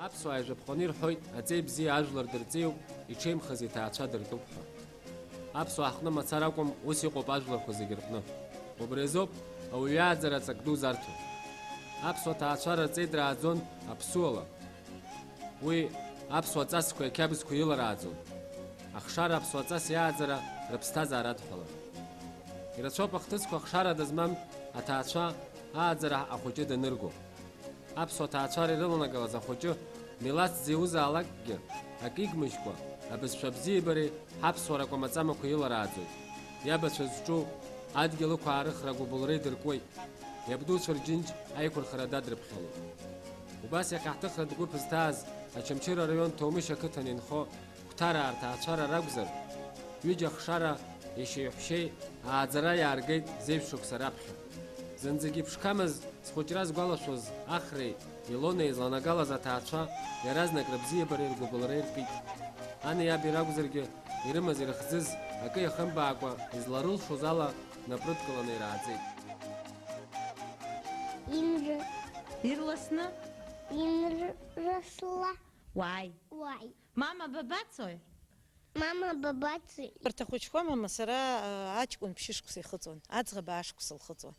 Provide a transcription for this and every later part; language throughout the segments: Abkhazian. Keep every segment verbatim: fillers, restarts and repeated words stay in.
Аԥсуаа ижәаԥҟаны ирҳәоит, аҵеи бзиа ажәлар дырҵеиуп, иҽеимхаз иҭаацәа дыртәуп ҳәа. Аԥсуаа ҳҟны мацара акәым, ус иҟоуп ажәларқәа зегьы рҟны. Убри азоуп ауаҩы иааӡара аҵак ду зарҭо. Аԥсуа ҭаацәара рҵеи драаӡон аԥсуала. Уи аԥсуа ҵасқәеи ақьабзқәеи иларааӡон. Ахшара аԥсуа ҵас иааӡара рыԥсҭазаара адҳәалан. Ирацәоуп ахҭысқәа ахшара дызмам аҭаацәа ааӡара ахәыҷы данырго. Аԥсуа ҭаацәара ирыланагалаз ахәыҷы, милаҭ зиузаалакгьы, акы игмыжькәа, абызшәа абзиабареи ҳаԥсуара акәамаҵамақәа иларааӡоит. Иабацәа зҿу адгьыл ықәаарыхра агәыбылра идыркуеит. Иабдуцәа рџьынџь аиқәырхара дадрыԥхьалоит. Убас иахьа ҳҭыхратә гәыԥ зҭааз Очамчыра араион Ҭоумышь ақыҭан инхо Қәҭараа рҭаацәара ракәзар, ҩыџьа ахшара иашьеи-ҳәшьеи ааӡара иааргеит зеижә шықәса раԥхьа. Зынӡагьы иԥшқамыз, схәыҷра згәалашәоз Ахреи Илонеи изланагалаз аҭаацәа иаразнак рыбзиабареи ргәыбылреи ркит. Ани иаби ракәзаргьы, ирымаз-ирыхӡыз акы иахымбаакәа, изларылшоз ала напрыдкыланы ирааӡеит. Инры- Ирласны? Инрасла. Уааи. Уааи. Мама, бабацои? Мама, бабацои? Урҭ ахәыҷқәа, мама, сара, а, аҷкәын ԥшьышықәса ихыҵуан, аӡӷаб аашықәса лхыҵуан.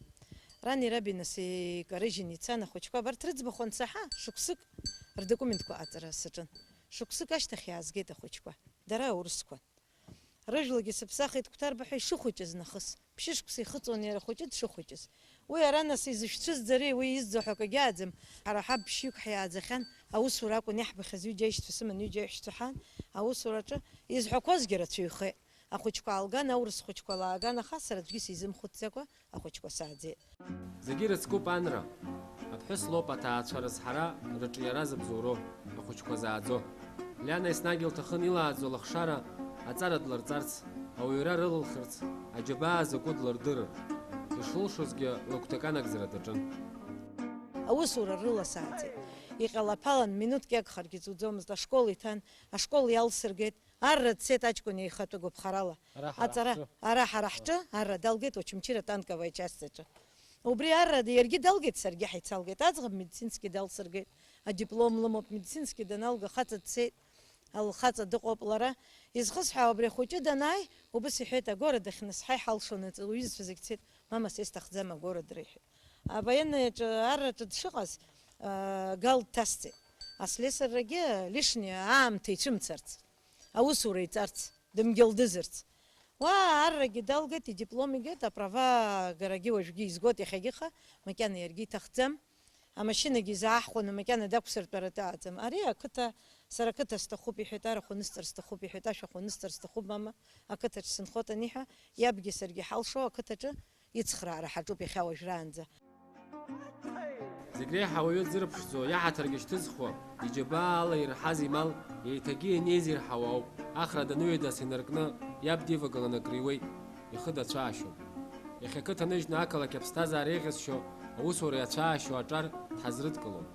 Рани раби нас икарыжьын ицан ахәыҷқәа, абарҭ рыӡбахә ансаҳа, шықәсык рдокументқәа аҵара саҿын. Шықәсык ашьҭахь иаазгеит ахәыҷқәа, дара аурысқәан. Рыжәлагьы сыԥсахит Қәҭарба ҳәа ишыхәыҷыз нахыс. Ԥшьышықәса ихыҵуан иара хәыҷы дшыхәыҷыз. Уи ара нас изышәцәызӡари, уи изӡо ҳәа акагьы ааӡам. Ҳара ҳаб ԥшьҩык ҳиааӡахьан, аусура акәын иаҳбахьаз, ҩыџьа аишьцәа сыман, ҩыџьа аишьцәа ҳан, аусураҿы изҳәақәозгьы рацәаҩхеит. Ахәыҷқәа аалган, аурыс хәыҷқәа лааган, аха сара аӡәгьы сизымхәыцӡакәа ахәыҷқәа сааӡеит. Зегьы ирыцкуп анра. Аԥҳәыс лоуп аҭаацәа рызҳара, рыҿиара зыбзоуроу, ахәыҷқәа зааӡо. Лиана еснагь илҭахын илааӡо лыхшара аҵара длырҵарц, ауаҩра рылылхырц, аџьабаа закәу длырдырыр. Ишлылшозгьы лыгәҭакы анагӡара даҿын. Аусура рыласааӡеит. Иҟьалаԥалан, минуҭк иагхаргьы ҵуӡомызт, ашкол иҭан, ашкол иалсыргеит, арра дцеит аҷкәын еихатәы гәаԥхарала. Ара ҳара Аҵара, ҳҿы. Ара ҳара ҳҿы, арра далгеит Очамчыра танковая часть аҿы. Убри арра иаргьы далгеит, саргьы ҳаицалгеит. Аӡӷаб медицински далсыргеит, адиплом лымоуп, медицински даналга, хаҵа дцеит, лхаҵа дыҟоуп лара. Изхысҳәаау, абри ахәыҷы данааи, убыс иҳәеит, агәара дахьнысҳа иҳалшон, уҩызцәа зегь цеит, мама, са исҭахӡам агәарадара, иҳәеит. Авоенный аҿы, арраҿы дшыҟаз, а, гал дҭасҵеит. Аслесаррагьы лишни аамҭа ицәымцарц, аусура иҵарц, дымгьылдызырц. Уа аррагьы далгеит, идиплом игеит, аправа гарагьы уажәгьы изгоит, иахьагьы ха, макьана иаргьы иҭахӡам. Амашьынагьы изааҳхәаны, макьана дақәсыртәаратәы аӡам. Ари ақыҭа, сара ақыҭа сҭахуп, иҳәеит, арахә анысҵар сҭахуп, иҳәеит, ашәахә анысҵар сҭахуп, мама, ақыҭаҿ сынхоит аниҳәа, иабгьы саргьы ҳалшо ақыҭаҿы ицхраара ҳаҿуп иахьа уажәраанӡа. Зегь реиҳа ауаҩы дзырԥшӡо, иаҳаҭыргьы шьҭызхуа, иџьабаала ирҳаз имал, еиҭагьы ианеизирҳауа ауп, Ахра даныҩеидас инаркны иаб дивагыланы акриуеит, ихы дацәаашьом. Иахьа ақыҭа ныжьны ақалақь аԥсҭазаара еиӷьасшьо, аусура иацәаашьо аҿар дҳазрыдкылом.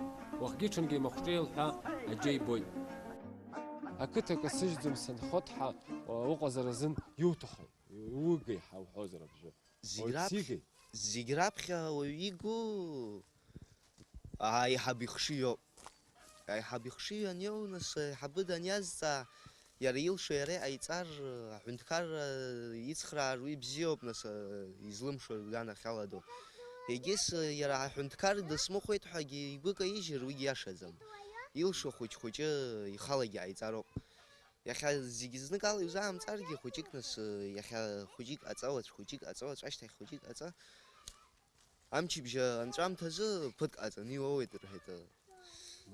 Уахгьы-ҽынгьы имахәҿеил ҳәа аџьа ибоит. Ақыҭа касыжьӡом санхоҭҳа, уҟазар азын иуҭаху, иугеи ҳәа уҳәозар абжьы. Зегь Ой, раԥхьа, сигеит. Зегь раԥхьа ауаҩы игу аиҳаб ихшыҩ иоуп. Аиҳаб ихшыҩ аниоу, нас, аиҳабы даниазҵаа, иара илшо иара иҟаиҵар, аҳәынҭқарра ицхраар уи бзиоуп, нас, излымшо иганахьаладоу. Егьыс иара аҳәынҭқар дысмыхәеит ҳәагьы игәы каижьыр, уигьы иашаӡам. Илшо хәыҷ-хәыҷы ихалагьы ҟаиҵароуп. Иахьа зегьы зныкала иузаамҵаргьы, хәыҷык нас, иахьа хәыҷык аҵауаҵә, хәыҷык аҵауаҵә, ашьҭахь хәыҷык аҵа. Амчыбжьа анҵәамҭазы ԥыҭк ҟаҵаны иуоуеит, рҳәеит.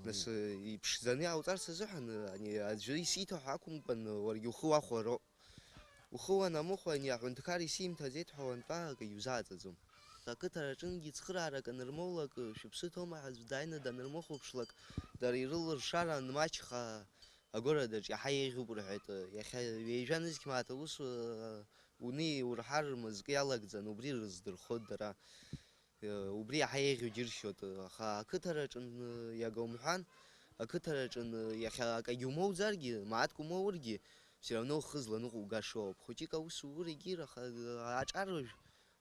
Нас, иԥшӡаны иаауҵарц азыҳәан, ани аӡәы исиҭо ҳәа акәымкәан, уаргьы ухы уахәароуп. Ухы уанамыхәа, ани аҳәынҭқар исимҭаӡеит ҳәа уантәа акы иузааҵаӡом. Ақыҭараҿынгьы цхыраарак анырмоулак, шәыԥсы ҭоума ҳәа аӡә дааины данырмыхәаԥшлак, дара ирылыршар анмаҷха, агәарадаҿ иаҳа еиӷьуп рҳәеит. Иахьа ҩажәа нызқь мааҭ аус, уни урҳар мызкы иалагӡан, убри рыздырхоит дара. Убри иаҳа еиӷьу џьыршьоит, аха ақыҭараҿы, иага умҳәан, ақыҭараҿы иахьа акагьы умоуӡаргьы, мааҭк умоургьы, все равно ухы зланыҟәугашоуп. Хәыҷык аус уур егьир, аха аҿар уажә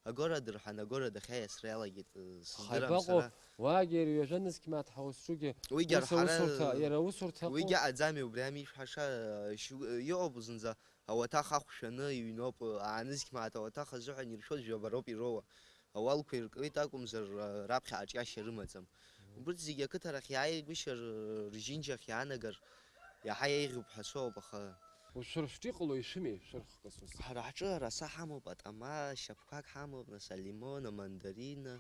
Агора дырҳан, агора дахьааиасра иалагеит, э, сыздырам. Ҳаибаҟоу сара. Уаагьы ирҩажәа нызқь мааҭ ҳаусҿугьы. Уигьы ус арҳара, аусурҭа, иара аусурҭа ыҟоу. Уигьы аӡами, убри ами ишәҳәаша, э, шьу-, э, иҟоуп зынӡа ауаҭах ахә шәаны иҩноуп, э, аа нызқь мааҭ ауаҭах азыҳәан иршәоит, жәаба роуп ироуа. Ауалқәа иркуеит акәымзар, э, раԥхьа аҿиашьа рымаӡам. Убырҭ зегьы ақыҭарахь иааигәышьар, ржьынџьахь иаанагар, иаҳа еиӷьуп ҳәа соуп, аха. Ушәыршәҿы иҟало ишәымеи, шәырхкыс ус? Ҳара ҳҿы араса ҳамоуп, атама, шьапқәак ҳамоуп, нас, алимон, амандарина,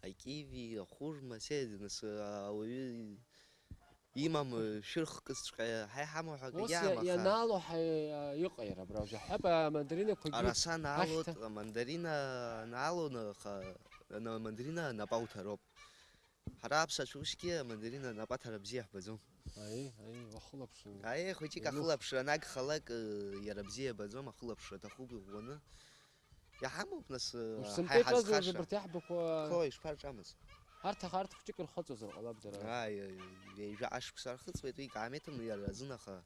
акиви, ахәырма, се, нас, ауаҩы имам, шәырхкысҵәҟьа ҳа иҳамоу ҳәа акгьы. Ус иа-, амаха. Ианаало ҳа-, иҟаира абра уажәы ҳҳәап, амандаринақәагьы. Араса анаалоит, ахьҭа. Амандарина анаалон, аха, ана-, амандарина анапы ауҭароуп. Ҳара аԥсацәа усгьы амандарина анапаҭара бзиа ҳбаӡом. Аи, аи, уахылаԥшын. Аи, хәыҷык Еилых. Ахылаԥшра анагхалак, э, иара бзиа баӡом, ахылаԥшра аҭахуп иӷәӷәаны. Иаҳамоуп, нас, э, ҳа Ушсымтәеи итәазар иҳазхаша. Абарҭ иаҳбақәа. Қо, ишԥарҿамыз? Арҭ аха, арҭ хәыҷык рхыҵуазар ҟалап дара. Ааи, ҩажәа ашықәса рхыҵуеит, уи каамеҭым иара азын, аха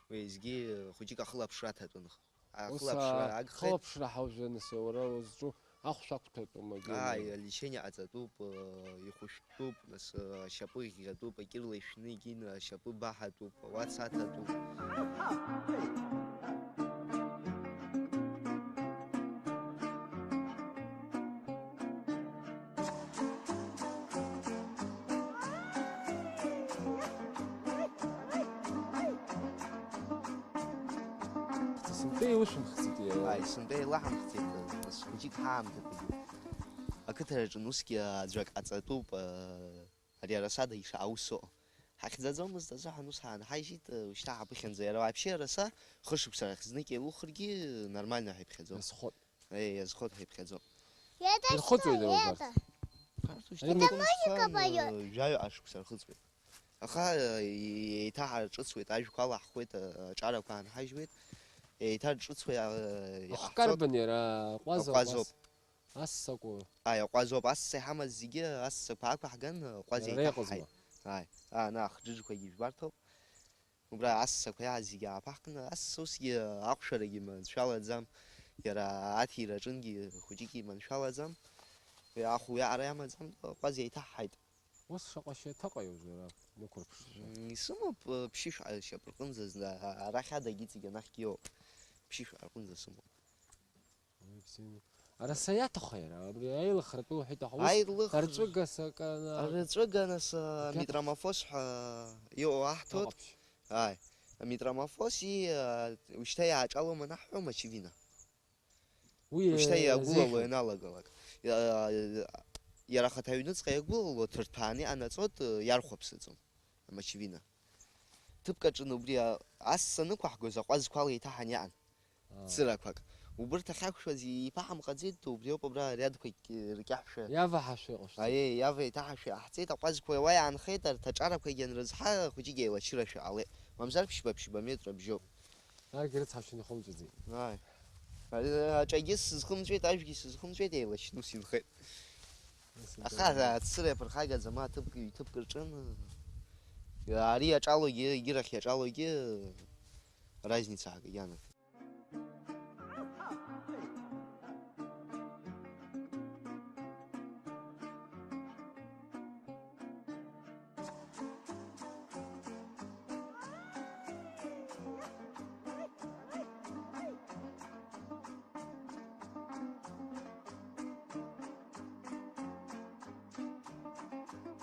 уеизгьы хәыҷык ахылаԥшра аҭатәын. Ус, Ахылаԥшра а, агхеит. Хылаԥшра ҳаужәа, нас, уара узҿу ахә шәақәҭәатәума, Гена? Ааи, алечение ҟаҵатәуп, э, ихәышәтәуп, нас, э, ашьапы ӷьӷьатәуп, акьырла ишәны егьин, ашьапы баҳатәуп, ауац аҭатәуп. Сынтәа иушәымхӡеит иара. Ааи, сынтәа илаҳамхӡеит, нас хәыҷык ҳаамҭақәагьы. Ақыҭараҿы усгьы аӡәак ҟаҵатәуп, ари арасада ишаус ыҟоу. Ҳахьӡаӡомызт азыҳәан ус ҳаанҳажьит, уажәшьҭа ҳаԥыхьанӡа иара вообще араса хышықәса рахь знык еилухыргьы нормально ҳәа иԥхьаӡом. Иазхоит. Еи, иазхоит ҳәа иԥхьаӡом. Ирхыҵуеит убарҭ. Арҭ ушьҭа Это музыка поёт. Жәаҩа ашықәса рхыҵуеит. Аха, э, еиҭаҳарҿыцуеит, ажәқәа алаҳхуеит, э, аҿарақәа аанҳажьуеит, еиҭарҿыцуеит, э, иҟаҳҵоит. Ахкарбан иара, аҟәаза, аҟәазоуп. Аҟәаз. Ассакәу. Аи, аҟәазоуп, асса иҳамаз зегьы ассақәа ақәаҳган, аҟәаз иара еиҭаҳҳаит. Иҟазма? Аи, ана ахџыџқәагьы жәбарҭоуп. Убра ассақәа иааз зегьы ааԥаҳкны, асса усгьы аҟәшарагьы маншәалаӡам, иара аҭира аҿынгьы хәыҷык иманшәалаӡам, уи ахә уиаҟара иамаӡам, аҟәаз еиҭаҳҳаит. Ус шаҟа шьаҭа ҟаиоузеи ара, нықәырԥшшәа? М, исымоуп, э, ԥшьышә ҟа-, шьапырҟынӡа зны, а-, арахь адагьы иҵегь анахьгьы иоуп. Ԥшьышә аҟынӡа сымоуп. Ой, бзианы. Араса иаҭаху иара, абри аилыхратә лҳәеит, аха ус Аилых-, арҵәыга сакана-, арҵәыга нас, а, Акаҭа. Митромофос ҳәа иҟоу аҳҭоит. Аҟаԥшь. Ааи. Амитромофос и, а, ушьҭа иааҿалом анаҳҳәо, мачевина. Уи, Ушьҭа э, иагәылало зеиӷьу. Ианалагалак. Иа-, иара ахаҭа аҩныҵҟа иагәылало, ҭырҭәааны иҟанаҵоит, э, иархәаԥсаӡом, амачевина. Ҭыԥк аҿы убри а-, асса анықәаҳгоз аҟәазқәа ала иҭаҳан иҟан. Аа. Цырақәак. Убырҭ ахьақәшәаз иԥаҳамҟаӡеит, убриоуп абра ариадқәагь ркьаҳәшәа. Иаваҳашәа иҟашәҵеит. Аиеи, иава иҭаҳашәа иҟаҳҵеит, аҟәазқәа уа иаанхеит, арҭ аҿарақәагьы анрызҳа, хәыҷык еилачырашәа ҟалеит. Мамзар ԥшьба-ԥшьба метра бжьоуп. Аригь рыцҳашьаны ихымҵәаӡеит. Ааи. Ари аҿагьы сызхымҵәеит, ажәгьы сызхымҵәеит, еилашьны ус инхеит. Ус Аха инхеит. Ацыра иаԥырхагаӡам, аҭыԥк, ҩҭыԥк рҿын. Ари иаҿалогьы, егьырахь иаҿалогьы разница акгьы анагӡам.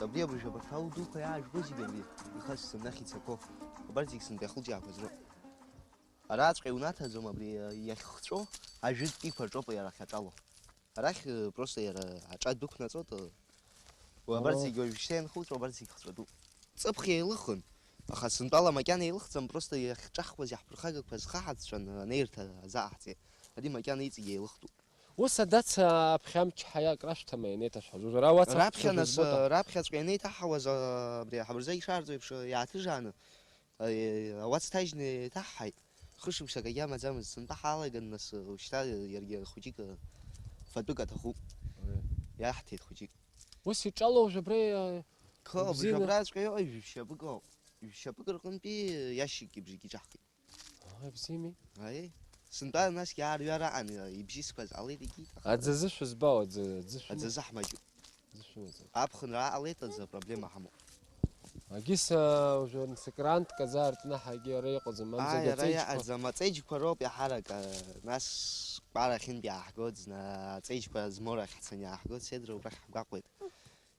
Абри абыржәы абарҭ ауаҩ дуқәа иаажәго зегьы абри ихасҵом нахь ицақәоу. Абарҭ зегь сынтәа иахылҿиаақәаз роуп. Араҵәҟьа иунаҭаӡом, абри иахьхҵәо ажәытә тәиқәа рҿоуп иара ахьаҿало. Арахь, э, просто иара аҿа дәықәнаҵоит, э, уи абарҭ Ало. Зегьы уажәшьҭа ианхуҵәо, абарҭ зегь хҵәатәуп. Ҵыԥх еилыхын, аха сынтәала макьана еилыхӡам, просто иахьҿаҳхуаз иаҳԥырхагақәа зхаҳацәан, анеирҭа азааҳҵеит. Ари макьана иҵегь еилыхтәуп. Ус адац аԥхьамч ҳаиа акрашәҭама ианеиҭашәҳәаз? Уажәы ара уац Раԥхьа аԥхьа нас, дызбода? Раԥхьаҵәҟьа ианеиҭаҳҳауаз, абри ҳабырза ишаарту еиԥш, иааҭыжааны, ауац ҭажьны иҭаҳҳаит. Хышықәсак агьамаӡамызт, сынтәа ҳалаган, нас, уажәшьҭа иаргьы хәыҷык, фатәык аҭахуп. Уи. Иаҳҭеит хәыҷык. Ус иҿало уажә абра, Кы, ибзианы. Абжабраҵәҟьа иҟоу жәшьапык ауп. Жәшьапык рҟынтәи иашьыкгьы бжьгьы иҿаҳхит. Ага, ибзиами. Аиеи. Сынтәа насгьы аарҩара аан, ибжьы сқәаз ҟалеит, егьит, аха Аӡы зышәызбо, аӡы, аӡы шәымоу? Аӡы зыҳмаҷу. Аӡы шәымаӡам. Аԥхынра ааҟалеит, аӡы апроблема ҳамоуп. Агьыс, а, уже сакрант казаартны ҳагьы ара иҟаӡам, мамзаргьы Ааи, ара аҵеиџьқәа. Иаҟаӡам, аҵеиџьқәа роуп иаҳарак, а, нас Кәара ахьынтә иааҳгоит, зны аҵеиџьқәа змоур ахь ҳцаны иааҳгоит, Седра убрахь ҳгәаҟуеит.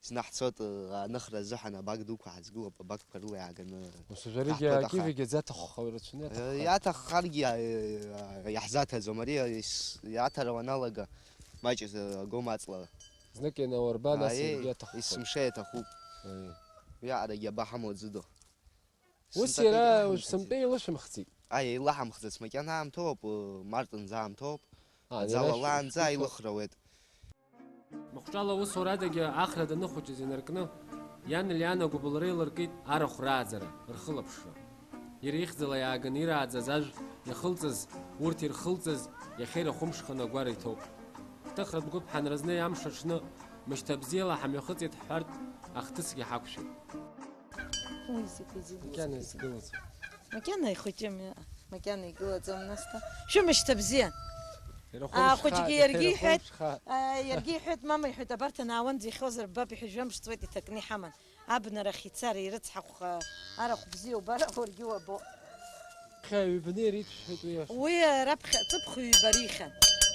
Зны ҳцоит, ы, аныхра азыҳәан абак дуқәа ҳазгылоуп, абакқәа рыла иааганы Ус, уажәаригьы ҳаҳҭоит, аха акивигьы аӡы аҭаххауа ирацәаны Э, иаҭаххоит. Иаҭаххаргьы, э, иаҳзаҭаӡом, ари ис-, иаҭара уаналага, маҷ, э, агом аҵла. Знык ианаурба, нас Аиеи, иаргьы иаҭаххоит. Есымша иаҭахуп. Аиеи. Уиаҟарагьы абаҳамоу аӡәы ду. Ус Сынтәа иара акгьы уажә ҳамҭаӡеит. Сынтәа илышәымхӡеит. Аиеи, илаҳамхӡац, макьана аамҭоуп, э, март нӡа аамҭоуп. А, Аӡала иара лаанӡа шьҭыбжьқәа илыхрауеит. Махәҿала аусурадагьы Ахра даныхәыҷыз инаркны, иан Лиана гәыбылра еилыркит арахә рааӡара, рхылаԥшра. Иара ихьӡала иааганы ирааӡаз ажә иахылҵыз, урҭ ирхылҵыз, иахьа ирахәымшханы агәара иҭоуп. Ҳҭыхратә гәыԥ ҳанразнеи амш аҽны, мышьҭа бзиала ҳамҩахыҵит ҳҳәартә, ахҭысгьы ҳақәшәеит. Уи зегьы, зегьы, Макьана зегьы. Изгылаӡом. Макьана ихәыҷым, макьана игылаӡом, нас та. Шәымышьҭа бзиа. Ирахәымшха, Ахәыҷгьы иахьа иаргьы иҳәеит, ирахәымшха. А, иаргьы иҳәеит, мама иҳәеит, абарҭ анаауан ӡихьозар ббап, иҳәеит, жәамш ҵуеит иҭакны иҳаман. Абнарахь ицар, ирыцҳахәха, арахә бзиа убар, уаргьы уабо. Раԥхьа ҩбаны иара иҭшәҳәеит уи ашәа. Уи раԥхьа ҵыԥх ҩба рихьан.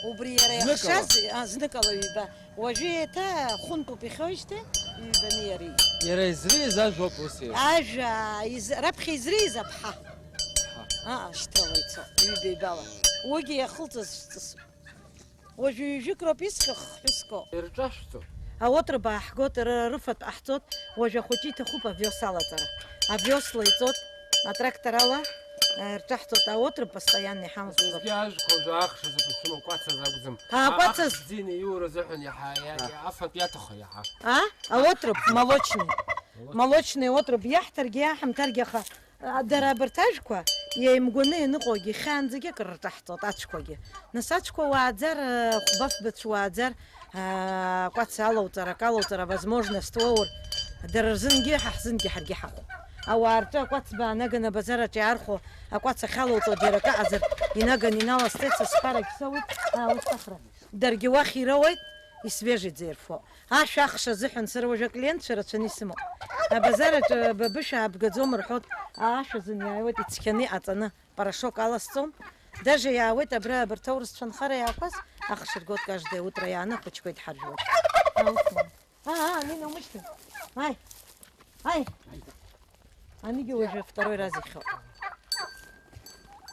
Убри иара Зныкала? Иахшаз, а, зныкала ҩба. Уажәы еиҭа хәынтәуп ихьоижьҭеи, ҩбаны иара. Иара изриз ажәоуп ус иҳәо. Ажәа из-, раԥхьа изриз аԥҳа. Аҳа. Аа, шьҭрала ицо, ҩба ҩбала. Уигьы иахылҵыз ҵыс. Уажәы ҩажәик роуп исхьо хҳәыско. Ирҿашәҵо. Аотроба ааҳгоит, р-, рыфатә ҟаҳҵоит, уажәы ахәыҷы иҭахуп авиос алаҵара. Авиосла иҵоит, атракторала, э, рҿаҳҵоит, аотроба постоянно иҳамоуп. Сызгьы ажәқәа уажәы ахш азы шәымоу кәацаз акәӡам. А, А, кәацаз. Ахш бзианы иура азыҳәан иаҳа, иа-, А. Иа-, афатә иаҭаху иаҳа. А? Аотроба молочный. Молочный. Молочный отроба иаҳҭаргьы иаҳамҭаргьы, аха Дара абарҭ ажәқәа иеимгәаны ианыҟоугьы хьаанӡагьы акыр рҿаҳҵоит, ацәқәагьы. Нас ацәқәа уааӡар, хәба-фбацә уааӡар, акәац алоуҵар, акы алоуҵар, авозможность уоур, дара рзынгьы, ҳа ҳзынгьы ҳаргьы ҳахәо. Ауаа рҿы акәац баанаганы абазар аҿы иаархәо, акәац ахьалоуҵо џьара акы аҟазар, инаганы иналасҵеит, сасқәарагь соуит, аа, ус ахра. Даргьы уахь ироуеит, исвежиӡа ирфо. Ашә ахш азыҳәан сара уажәы аклиентцәа рацәаны исымоуп. Абазар аҿы бабышә аабгаӡом рҳәоит, ашә азын иааиуеит ицқьаны иҟаҵаны, порошок аласҵом. Даже иаауеит абра абарҭ аурысцәа нхара иаақәаз, ахш ргоит каждое утро иааны ахәыҷқәа идҳаржәуеит. Аусман. Аа, аа, Нина, умышьҭын. Аи. Аи. Анигьы уажәы второй раз ихьоуп.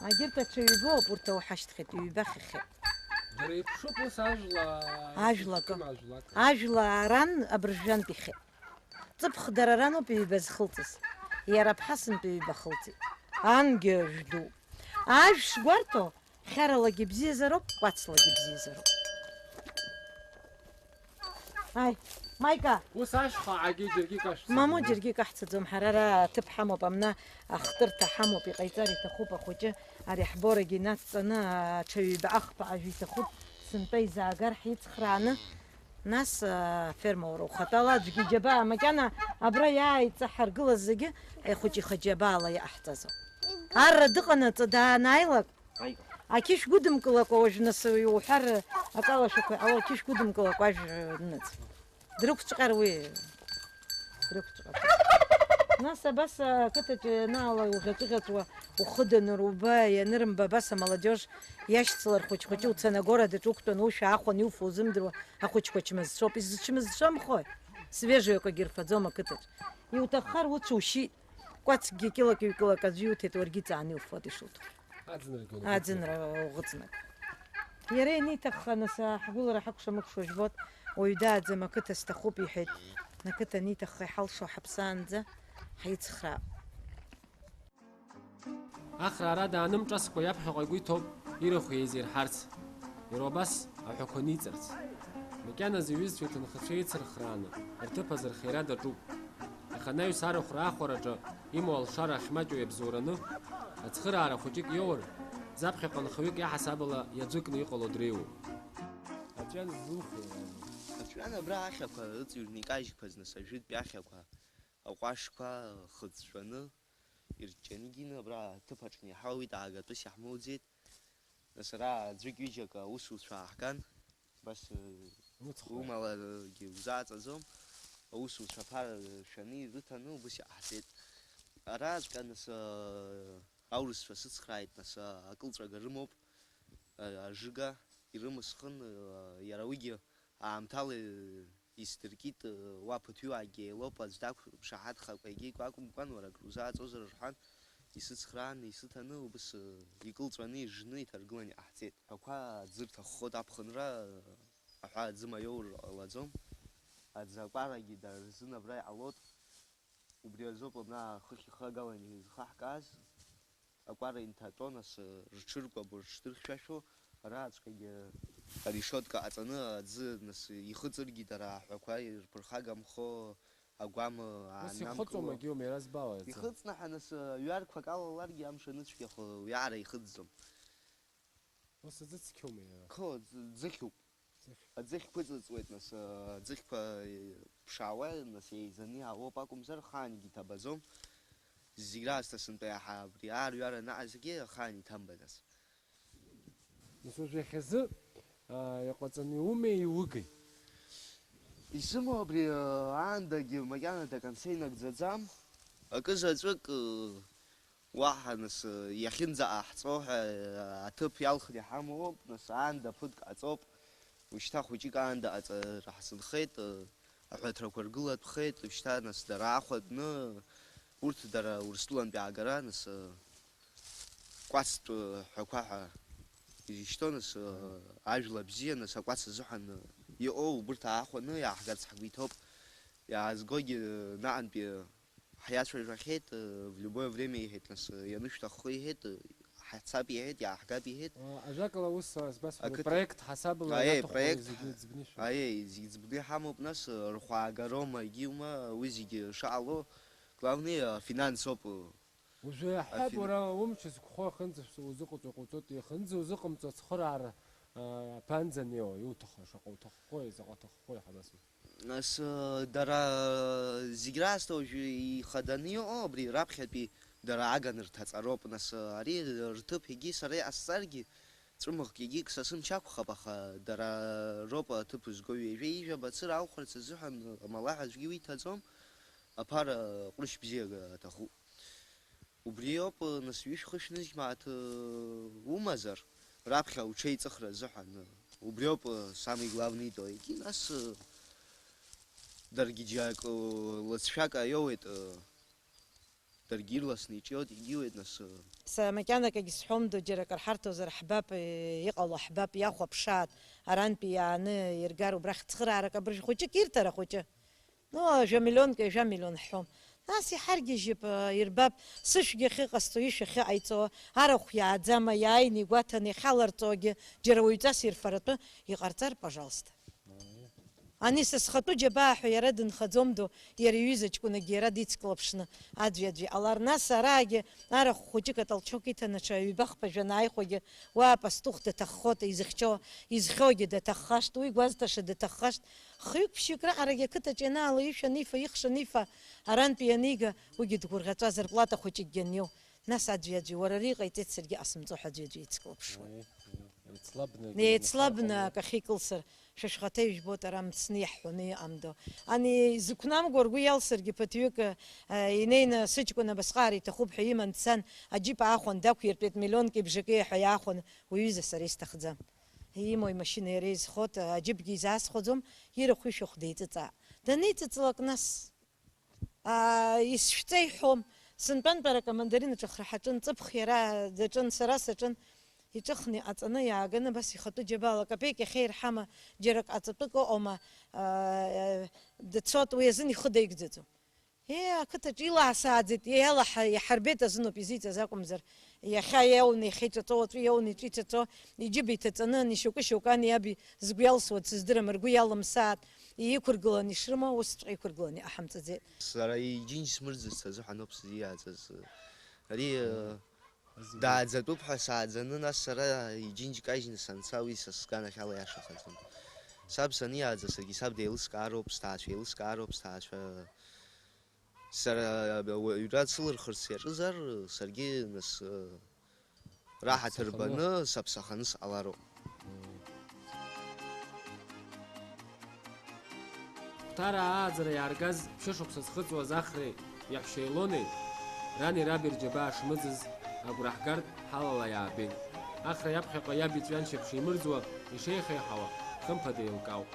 Агьырҭ ацәаҩбоуп, урҭ ауҳашьҭхьеит, ҩба хьахьеит. Дара иԥшуп ус ажәла Ажәла акы. Зқәым ажәла акы. Ажәла аран абыржәантә ихьеит. Ҵыԥх дара раноуп ҩба зхылҵыз. Иара аԥҳа сынтәа ҩба хылҵит. Ангьы ажә ду. Ажә шгәарҭо, хьаралагьы бзиазароуп, кәацлагьы бзиазароуп. Аи, Маика! Ус ашьха аагьы џьаргьы икашәҵом. Мамоу, џьаргьы икаҳцаӡом, ҳара ара аҭыԥ ҳамоуп, амна ахтырҭа ҳамоуп, иҟаиҵар иҭахуп ахәыҷы, ари ҳборагьы инадҵаны, аҽа ҩба ахԥа ажәа иҭахуп, сынтәа изаагар ҳицхрааны, нас, аферма уара ухатәала аӡәгьы џьабаа, макьана абра иааиҵаҳаргылаз зегьы, ахәыҷы ихы џьабаала иҟаҳҵазоуп. Арра дыҟанаҵы даанааилак, Аига. Ақьышә гәыдымкылакәа уажә нас иуҳәар, акалашәақәа иҟало ақьышә гәыдымкылакәа ажә дныҵ. Дрықәҿҟьар уи. Дрықәҿҟьар. Нас абас ақыҭаҿы ианаала иуӷьаҵәыӷьаҵәуа, ухы данырба, ианырымба, абас амолодежь иашьцылар хәыҷ-хәыҷы уцаны агора даҿы уқәтәаны ушә аахәаны иуфо узымдыруа ахәыҷқәа чмазцәоуп. Изчмазцәамхои? Свежиақәагьы ирфаӡом ақыҭаҿы. Иуҭаххар уцәушьит. Кәацкгьы кьылак-ҩ-кьылак аӡәы иуҭеит, уаргьы иҵааны иуфоит ишуҭаху. Аӡынрагьы унаԥыҵуеит. Аӡынра уӷыҵны. Иара ианиҭахха, нас, ҳгәылара ҳакәша-мыкәша жәбоит, уаҩ дааӡам, ақыҭа сҭахуп, иҳәеит. Ақыҭа аниҭахха, иҳалшо ҳаԥсаанӡа ҳаицхраап. Ахра ара даанымҿаскәа иаԥхьаҟа игәы иҭоуп ирахә еизирҳарц, иара убас аҳәақәа ниҵарц. Макьаназы иҩызцәа иҭынхацәа еицырхрааны, рҭыԥ азырхиара даҿуп. Аха анаҩс арахә раахәараҿы имоу алшара ахьмаҷу иабзоураны, ацхыраара хәыҷык иоур, заԥхьаҟа нхаҩык иаҳасабала иаӡәыкны иҟало дреиуоуп. Аҵәҩан ззухуеи? Аҵәҩан абра ахьақәа ыҵыҩрны икажьқәаз, нас, ажәытәтәи ахьақәа, аҟәашқәа хыҵәҵәаны, ирҷҷаны икны, абра аҭыԥ аҿы иҳауеит, аагатәыс иаҳмоуӡеит. Нас ара аӡәык-ҩыџьак аусуцәа ааҳган, абас, э, Уцхраа. Умаларгьы узааҵаӡом, аусуцәа аԥара шәаны ирыҭаны убыс иҟаҳҵеит. Араҵәҟьа нас, э, аурысцәа сыцхрааит, нас, э, акылҵәага рымоуп, э, ажыга ирымысхын, э, иара уигьы аамҭала, э, исдыркит, э, уа ԥыҭҩыуаакгьы еилоуп, аӡә дақәшаҳаҭхакәа егьи акәымкәан, уара акрузааҵозар рҳәан, исыцхрааны, исыҭаны, убыс, э, икылҵәаны, ижны, иҭаргыланы иҟаҳҵеит. Ақәа аӡы рҭаххоит аԥхынра, э, аҳәа аӡы маиоур ҟалаӡом. Аӡы акәарагьы дара рзын абра иҟалоит. Убри азоуп абна хыхь ихагалан изхаҳкааз. Акәара инҭатәо, нас, рҽыркәабо, рҽдырхьшәашәо, араҵәҟьагьы арешиотка ҟаҵаны аӡы, нас, ихыҵыргьы дара аҳәақәа ирԥырхагамхо, агәам Ус ааннамкыло. Ихыҵуамагьы иоума, иара збауа аӡы? Ихыҵны ҳа, нас, ҩарқәак алаларгьы амш аныцәгьахо уиаара ихыҵӡом. Ус аӡы цқьоума иара? Қо, ӡ-, ӡыхьуп. Ӡыхь. Аӡыхь қәыҵыҵуеит, нас, аӡыхьқәа, э, ԥшаауа, нас, еизаны иаауоуп акәымзар, хаангьы иҭабаӡом. Зегь раасҭа сынтәа иаҳа абри аарҩара анаҟазгьы ахаан иҭамбаӡац. Нас уажә иахьазы, аа, иҟаҵаны иумеи, иугеи? Исымоу абри, аа, аандагьы макьана даканцеинагӡаӡам. Акы заҵәык, э, уаҳа нас, э, иахьынӡаҟаҳҵо ҳәа, э, аҭыԥ иалхны иҳамоуп, нас аанда ԥыҭк ҟаҵоуп. Ушьҭа хәыҷык аанда аҵара ҳзынхеит, э, аҳәаҭрақәа ргылатәхеит, ушьҭа нас дара аахәатәны, урҭ дара Урыстәылантәи аагара, нас, э, кәацтә, э, ҳәақәа ҳәа изышьҭоу, нас, э, ажәла бзиа, нас акәац азыҳәан, э, иҟоу убырҭ аахәаны иааҳгарц ҳгәы иҭоуп. Иаазгогьы, э, наҟантәи, э, ҳиацәажәахьеит, э, в любое время иҳәеит, нас, э, ианышәҭаххо иҳәеит, э, ҳацап иҳәеит, иааҳгап иҳәеит. А, ажәакала, ус, а, збасҳәара, ақыҭа-, проект ҳасабала аиеи, иаҭаху проект зегьы ҳа-, ӡбны ишәымоу? Аиеи, зегь ӡбны иҳамоуп, нас, э, рхәаагароума, егьиума, уи зегьы шыҟало, главное, э, финансоуп, э, Уажәы иаҳҳәап, афин-, уара умч зқәхо ахьынӡа узыҟаҵо ҟауҵоит, иахьынӡа узыҟамҵо ацхыраара, а, аԥанӡа неиуа, иуҭаху, шаҟа уҭаххои, заҟа уҭаххои, ҳабацо. Нас, э, дара, э, зегь раасҭа уажәы ихаданы иҟоу абри раԥхьатәи дара аганы рҭаҵароуп. Нас, э, ари рҭыԥ егьи сара иҟасҵаргьы, ҵәымӷк егьи са сымч ақәхап, аха дара роуп аҭыԥ зго, ҩажәа ижәаба цыра аухәарц азыҳәан амалаҳә аӡәгьы уиҭаӡом, аԥара ҟәрышь бзиа аҭахуп. Убриоуп, нас, ҩышә-хышә нызқь мааҭ, э, умазар, раԥхьа уҽеиҵыхра азыҳәан, э, убриоуп, э, самый главный то. Егьи нас, э, даргьы џьак, э, лыҵшәак аиоуеит, э, даргьы ирласны иҿиоит, егьиуеит, нас, э. Са макьана акагьы сҳәом, ду, џьара акыр ҳарҭозар ҳбап, э, иҟало ҳбап, иахәаԥшааит, арантәи иааны иргар убрахь цхыраарак абыржә хәыҷык ирҭар ахәыҷы. Ну, жәа миллионк, жәа миллион ҳҳәом. Нас иҳаргьежьып, э, ирбап, сышәгьы ахьыҟасҵо, ишәа ахьыҟаиҵо, арахә иааӡама, иааины игәаҭаны иахьаларҵогьы, џьара уаҩҵас ирфаратәы иҟарҵар, пожалуйста. Ани са схатәы џьабаа ҳәа иара дынхаӡом, ду, иара иҩыза ҷкәынагьы иара дицклаԥшны аӡәи-аӡәи иҟалар. Нас араагьы арахә хәыҷык атолчок иҭаны ҽа ҩба-хԥа жәанааихәагьы уа апастух даҭаххоит, изыхьчо, изхьогьы даҭаххашт, уи гәазҭаша даҭаххашт. Хҩык-ԥшьҩык раҟарагьы ақыҭаҿ ианаало ишәа анифа, ихш анифа, арантәи ианига, уигьы дгәырӷьаҵәа, зарплата хәыҷыкгьы аниоу. Нас аӡәи-аӡәи, уара ари ҟаиҵеит, саргьы ҟасымҵо ҳәа аӡәи-аӡәи еицклаԥшуеит. Еицлабны, еицлабны акы ахьикылсыр, шәа шәхаҭа ижәбоит, ара мцны иаҳҳәоны иҟамдо. Ани изықәнамго ргәы иалсыргьы ԥыҭҩык, э, инеины сыҷкәын абасҟаара иҭахуп ҳәа иман дцан, аџьыпа аахәан дақәиртәеит, миллионки бжаки ҳәа иаахәаны, уи ҩыза сара исҭахӡам. Имоу имашьына иара изхоит, аџьыпгьы изаасхәаӡом, ирахә-ишәахә деиҵыҵаа. Данеиҵыҵлак нас, аа, исшәҵа иҳәом, сынтәантәарак амандарин аҿы ахра ҳаҿын, ҵыԥх иара даҿын, сара саҿын, иҿыхны иҟаҵаны иааганы, абас ихатәы џьабаала, капеик иахьа ирҳама, џьарак аҵатәык ыҟоума, аа, дцоит, уи азын ихы даигӡаӡом. Е, ақыҭаҿ илаасааӡеит, иалаҳа-, иҳарбеит азыноуп изиҵаз акәымзар, иахьа иауны иахьа иҿаҵо, уаҵәы иауны иҿы иҿаҵо, иџьыба иҭаҵаны, ани шьоукы-шьоукы ани аби згәы иалсуа дсыздырам, ргәы иалымсааит, иқәыргыланы ишрымоу, усҵәҟьа иқәыргыланы иҟаҳамҵаӡеит. Сара иџьынџь смырӡырц азыҳәан ауп сзиааӡаз. Ари, э, дааӡатәуп ҳәа сааӡаны, нас сара иџьынџь кажьны санца, уи са сганахьала иашахаӡом. Саб саниааӡа, саргьы саб деилыскаароуп, сҭаацәа еилыскаароуп, сҭаацәа Сара ауаҩра сылырхырц иаҿызар, саргьы нас, э, раҳаҭыр баны саԥсаханы сҟалароуп. Хәҭараа ааӡара иааргаз ԥшьышықәса зхыҵуаз Ахреи иаҳәшьа Елонеи, рани раби рџьабаа шмыӡыз агәра ҳгартә ҳалала иаабеит. Ахра иаԥхьаҟа иаб иҵәҩаншьап шимырӡуа, ишеихеиҳауа, хымԥада еилкаауп.